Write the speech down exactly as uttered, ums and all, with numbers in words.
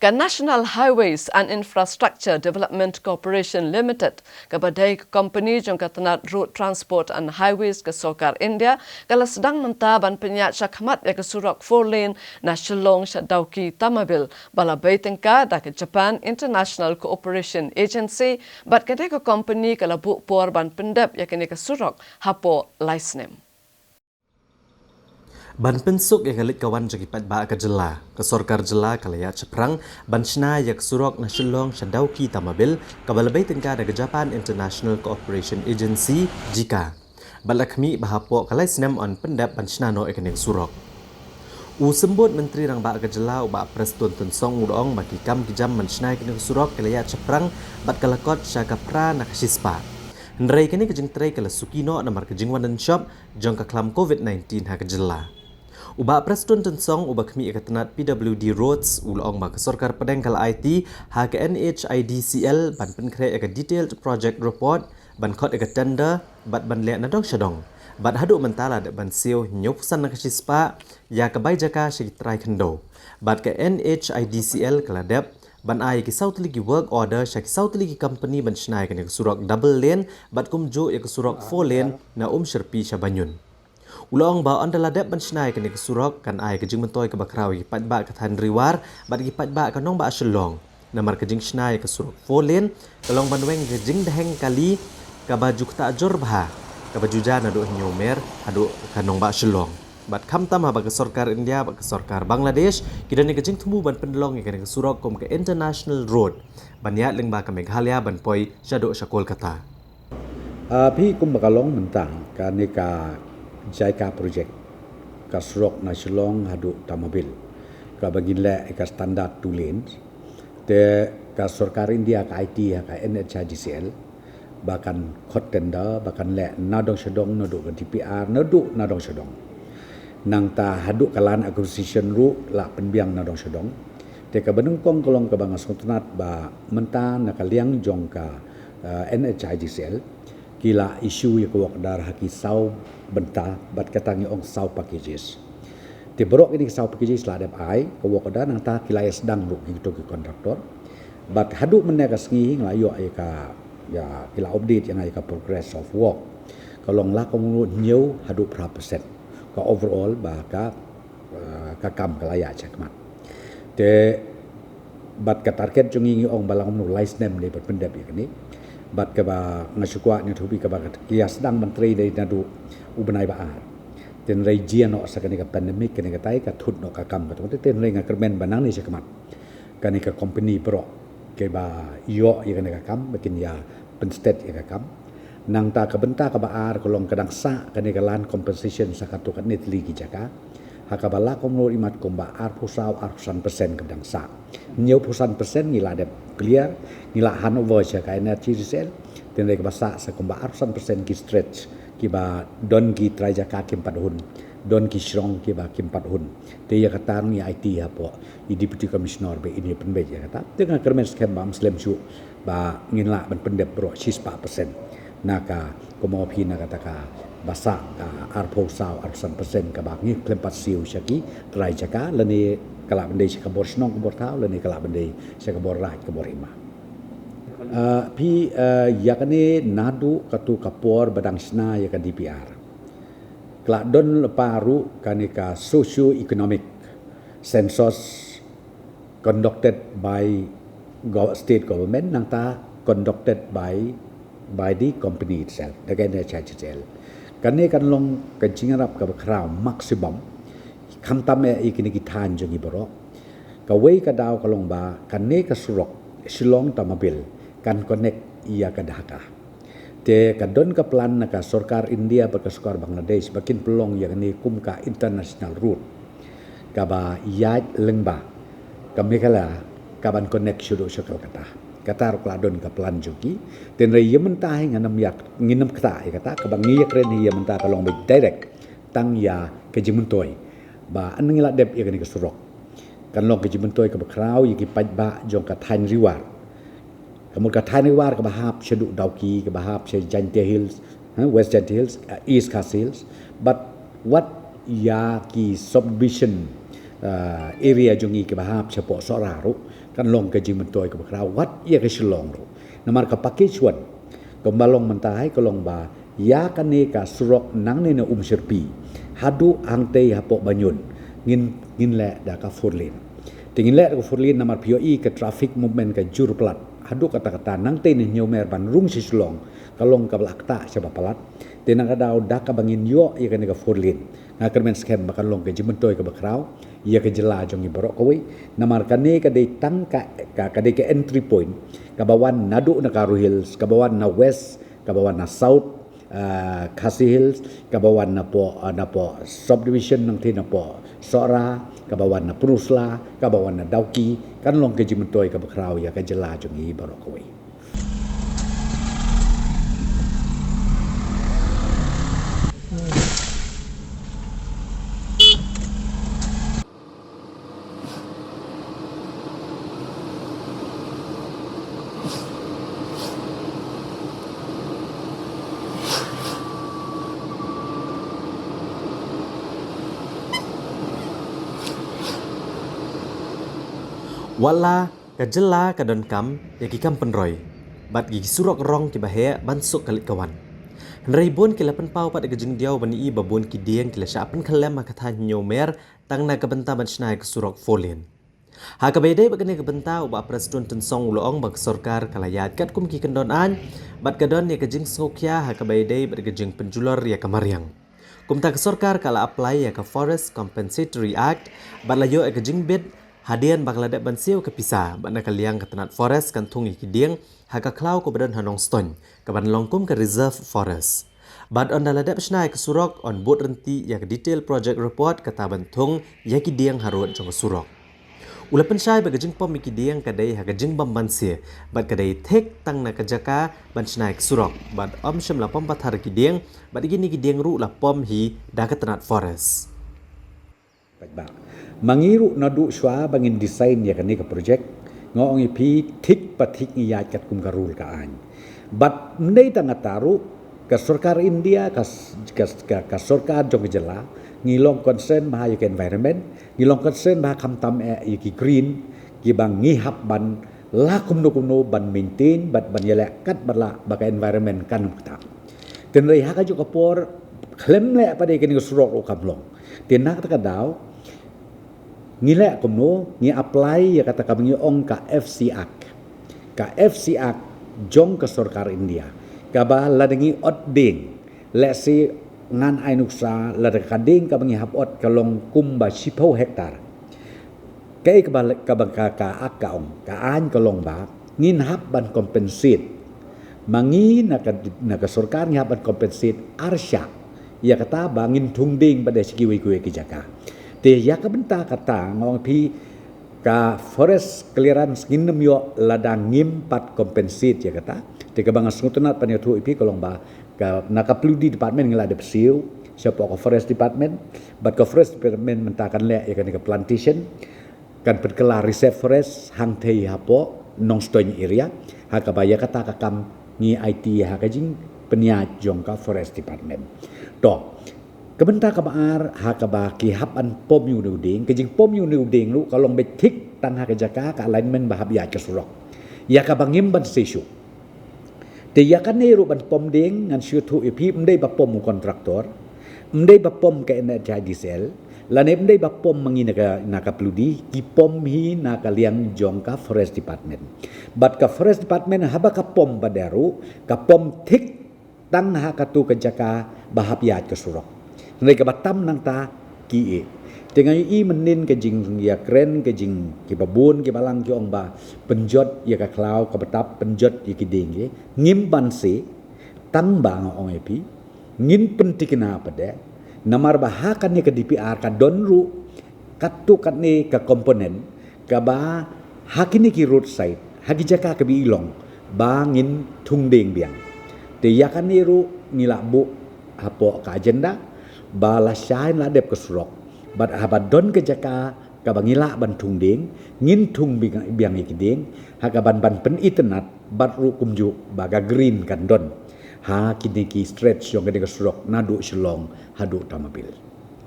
Ka National Highways and Infrastructure Development Corporation Limited, kaba dei ka company jong ka tnat Road Transport and Highways ka Sorkar India, ka la sdang mynta ban pynïaid shakhmat ïa ka surok four lane na Shillong sha Dawki Tamabil, ba la bei tyngka da ka Japan International Cooperation Agency, bad kane ka company ka la buh por ban pyndep ïa kane ka surok hapoh lai snem. Ban pynsuk ïa ka leit ka wan jong ki paidbah ka jylla, ka sorkar jylla ka la ïaid shaphrang ban shna ïa ka surok na Shillong sha Dawki Tamabil, kaba la bei tyngka da ka Japan International Cooperation Agency, JICA. Bad la khmih ba hapoh ka lai snem yn pyndep ban shna noh ïa kane ka surok. U Symbud Myntri Rangbah ka jylla, u Bah Prestone Tynsong, u la ong ba ki kam ki jam ban shna ïa kane ka surok ki la ïaid shaphrang bad ka la kot sha ka phra na ka shispah. Hynrei kane ka jingtrei ka la suki noh namar ka jingwan dang shop jong ka khlam covid nineteen ha ka jylla. U Bah Prestone Tynsong, uba khmih ïa ka tnat P W D Roads, u la ong ba ka sorkar pdeng ka la aiti ha ka N H I D C L ban pynkhreh ïa ka detailed project report, ban khot ïa ka tender bad ban leh na dong sha dong. Bad haduh mynta la dep ban siew hynñiewphew san na ka shispah ïa ka bai jaka sha ki trai khyndew. Bad ka N H I D C L ka la dep ban ai ki saw tylli ki work order sha ki saw tylli ki company ban shna ïa kane ka surok double lane bad kumjuh ïa ka surok four lane na Umshyrpi sha Banyun. U la ong ba ynda la dep ban shna ïa kane ka surok kan ai ka jingmyntoi kaba khraw ïa ki paidbah ka thaiñ Ri War bad ki paidbah ka nongbah Shillong. Namar ka jingshna ïa ka surok four lane ka long ban weng ka jingdheng kali kaba ju ktah jur bha, kaba ju jia naduh Hynñiewmer haduh ka nongbah Shillong. Bad khamtam haba ka sorkar India bad ka sorkar Bangladesh ki don ïa ka jingthmu ban pynlong ïa kane ka surok kum ka international road ban ïaid lyngba ka Meghalaya ban poi shaduh sha Kolkata. Ah, phi, kumba ka long mynta kane ka JICA project, ka surok na Shillong haduh Tamabil, kaba ngin leh ïa ka standard two lanes. Te ka sorkar India ka aiti ha ka N H I D C L ba kan khot tender, ba kan leh na dong sha dong naduh ka D P R, naduh na dong sha dong. Nangta haduh ka land acquisition ruh la pynbiang na dong sha dong. Te kaba nyngkong ka long kaba nga sngewtynnat ba mynta na ka liang jong ka, eh, N H I D C L ki la issue ïa ka work order ha ki saw bynta bad kata ngi ong saw packages. Te baroh kine ki saw packages la dep ai ka work order, nangta ki la ïa sdang ruh ïa kito ki contractor. Bad haduh mynne ka sngi nga la ïoh ïa ka, ïa, ki la update ïa nga ïa ka progress of work. Ka long la kumno hynñiew haduh phra percent ka overall ba ka, eh, ka kam ka la ïaid shakhmat. Te bad ka target jong ngi, ngi ong ba la kumno lai snem dei ban pyndep ïa kane. Bad kaba nga shu kwah ne thupi kaba ka ïa sdang ban trei dei naduh u bnai ba ar. Te hynrei jia noh sa kane ka pandemic, kane katai ka thut noh ka kam ka tong. Te hynrei nga kyrmen ba nangne shakhmat kane ka company baroh kiba ïoh ïa kane ka kam ba kin ïa pynsted ïa ka kam. Nangta ka bynta kaba ar ka long ka dang sah kane ka land compensation sa katto katne tylli ki jaka. Ha kaba la kumno imat kumba arphew saw arphew san percent ka dang sah. Hynñiewphew san percent ngi la dep clear, ngi la hand over sha ka N H I D C L. Te hynrei kaba sah sa kumba arphew san percent ki stretch kiba don ki trai jaka kim pat hun, don ki shrong kiba kim pat hun. Te ïa kata ngi aiti hapoh i Deputy Commissioner ba in ïa pynbeit ïa kata. Te nga kyrmen skhem ba ym slem shuh ba ngin lah ban pyndep baroh shispah percent na ka, kumno phi, na kata kaba sah ka arphew saw arphew san percent kaba ngi khlem pat siew sha ki trai jaka, lane ka lah ban dei sha ka bor shnong ka bor thaw, lane ka lah ban dei sha ka bor raid ka bor hima. Ah, phi, ah, ïa kane naduh katto ka por ba dang shna ïa ka D P R ka la don lypa ruh kane ka socio-economic census conducted by go-, state government, nangta conducted by, by the company itself, the N H I D C L. Kane kan long ka jingïarap kaba khraw maximum, khamtam eh ïa kine ki thaiñ jong ngi baroh. Kawei ka daw ka long ba kane ka surok Shillong Tamabil kan connect ïa ka Dhaka. Te ka don ka plan na ka sorkar India bad ka sorkar Bangladesh ba kin pynlong ïa kane kum ka international road kaba ïaid lyngba ka Meghalaya kaban connect shaduh sha Kolkata. Kata ruh ka la don ka plan jong ki. Te hynrei ïa mynta hi ngin ym ïa, ngin ym ktah ïa kata, kaba ngi ïa kren hi ïa mynta ka long ba direct tang ïa ka jingmyntoi ba ynda ngi la dep ïa kane ka surok kan long ka jingmyntoi kaba khraw ïa ki paidbah jong ka thaiñ Ri War. Ka mut ka thaiñ Ri War kaba hap shaduh Dawki, kaba hap sha Jaintia Hills, ha, West Jaintia Hills, eh, East Khasi Hills. Bad wat ïa ki subdivision ah, area jong ngi kiba hap shapoh Sohra ruh kan long ka jingmyntoi kaba khraw wat ïa ka Shillong ruh. Namar ka package one kaba long mynta hi ka long ba ïa kane ka surok nangne na Umshyrpi haduh hangtei hapoh Banyun ngin, ngin leh da ka four lane. Te ngin leh da ka four lane namar phi ïohi ka traffic movement ka jur palat haduh katta katta nangtei na Hynñiewmer ban rung sha Shillong ka long kaba la ktah shaba palat. Te nang ka daw da kaba ngin ïoh ïa kane ka four lane nga kyrmen skhem ba kan long ka jingmyntoi kaba khraw ïa ka jylla jong ngi baroh kawei. Namar kane ka dei tang ka, ka, ka dei ka entry point kaba wan naduh na Garo Hills, kaba wan na west, kaba wan na south, ah, Khasi Hills, kaba wan napoh, ah, napoh subdivision nangtei napoh Sohra, kaba wan na Pynursla, kaba wan na Dawki, kan long ka jingmyntoi kaba khraw ïa ka jylla jong ngi baroh kawei. Wat la ka jylla ka donkam ïa ki kam pynroi bad ki surok rong kiba heh ban suk ka leit ka wan. Hynrei bun ki la pynpaw pat ïa ka jingdiaw ban ïohi ba bun ki dieng ki la shah pynkhyllem ha ka thaiñ Hynñiewmer tang na ka bynta ban shna ïa ka surok four lane. Ha kaba ïadei bad kane ka bynta u Bah Prestone Tynsong u la ong ba ka sorkar ka la ïaid katkum ki kyndon aiñ bad ka don ïa ka jingsngewkhia ha kaba ïadei bad ka jingpynjulor ïa ka mariang. Kumta ka sorkar ka la apply ïa ka Forest Compensatory Act bad la ïoh ïa ka jingbit hadien ba ka la dep ban siew ka pisa bad na ka liang ka tnat forest kan thung ïa ki dieng ha ka khlaw kaba don ha Nongstoiñ kaban long kum ka reserve forest. Bad ynda la dep shna ïa ka surok yn bud ryntih ïa ka detail project report kata ban thung ïa ki dieng harud jong ka surok. U la pynshai ba ka jingpom ïa ki dieng ka dei ha ka jingbym banse bad ka dei thik tang na ka jaka ban shna ïa ka surok bad ym shym la pom pathar ïa ki dieng bad ïa kine ki dieng ruh la pom hi da ka tnat forest. Paidbah. Ma ngi ruh naduh shuwa ba ngin design ïa kane ka project nga ong ïa phi thik pa thik ngi ïaid katkum ka rule ka aiñ. Bad ym dei tang kata ruh ka sorkar India ka, ka, ka, ka sorkar jong ka jylla ngi long concern bha ïa ka environment, ngi long concern bha khamtam eh ïa ki green kiba ngi hap ban la kumno kumno ban maintain bad ban ïaleh kat ba lah ba ka environment kan ym ktah. Hynrei ha kajuh ka por khlem leh pat de kane ka surok ruh kam long. Te na kata ka daw ngi leh kumno, ngi apply ïa kata kaba ngi ong ka F C Act. Ka F C Act jong ka sorkar India kaba lada ngi ot dieng, let's say ngan ai nuksa lada ka dieng kaba ngi hap ot ka long kumba shiphew hektar. Kaei kaba, kaba ka, ka Act ka ong, ka aiñ ka long ba ngin hap ban compensate. Ma ngi na ka, na ka sorkar ngi hap ban compensate ar shah ïa kata ba ngin thung dieng pat de sha kiwei kiwei ki jaka. Te ïa ka bynta kata nga ong phi ka forest clearance ngin ym ïoh lada ngim pat compensate ïa kata. Te kaba nga sngewtynnat ban ïathuh ïa phi ka long ba ka, na ka P W D department ngi la dep siew shapoh ka forest department bad ka forest department mynta kan leh ïa kane ka plantation, kan pynkylla reserve forest hangtei hapoh Nongstoiñ area. Ha kaba ïa kata ka kam ngi aiti ha ka jingpynïaid jong ka forest department. To, ka bynta kaba ar ha kaba ki hap ban pom ïa une u dieng, ka jingpom ïa une u dieng ruh ka long beit thik tang ha ka jaka ka alignment ba hap ïaid ka surok. Ïa kaba ngim banse shuh. Te ïa kane ruh ban pom dieng ngan shu ïathuh ïa phi ym dei ba pom u kontraktor, ym dei ba pom ka N H I D C L, lane ym dei ba pom ma ngi na ka, na ka P W D, ki pom hi na ka liang jong ka forest department. Bad ka forest department haba ka pom pat de ruh ka pom thik tang ha katu ka jaka ba hap ïaid ka surok. Hynrei kaba tam nangta ki ïeh. Te nga ïohi mynnin ka jingïakren ka jing kiba bun kiba lang ki ong ba pynjot ïa ka khlaw kaba tap, pynjot ïa ki dieng ki. Ngim banse, tang ba nga ong ïa phi ngin pyntikna pat de. Namar ba ha kane ka D P R ka don ruh katto katne ka component kaba ha kine ki roadside, ha ki jaka kaba i long ba ngin thung dieng biang. Te ïa kane ruh ngi la buh hapoh ka agenda ba lashai la dep ka surok. Bad haba don ka jaka kaba ngi lah ban thung dieng, ngin thung biang, biang ïa ki dieng ha kaban ban pynitynnad bad ruh kumjuh ba ka green kan don ha kine ki stretch jong kane ka surok naduh Shillong haduh Tamabil.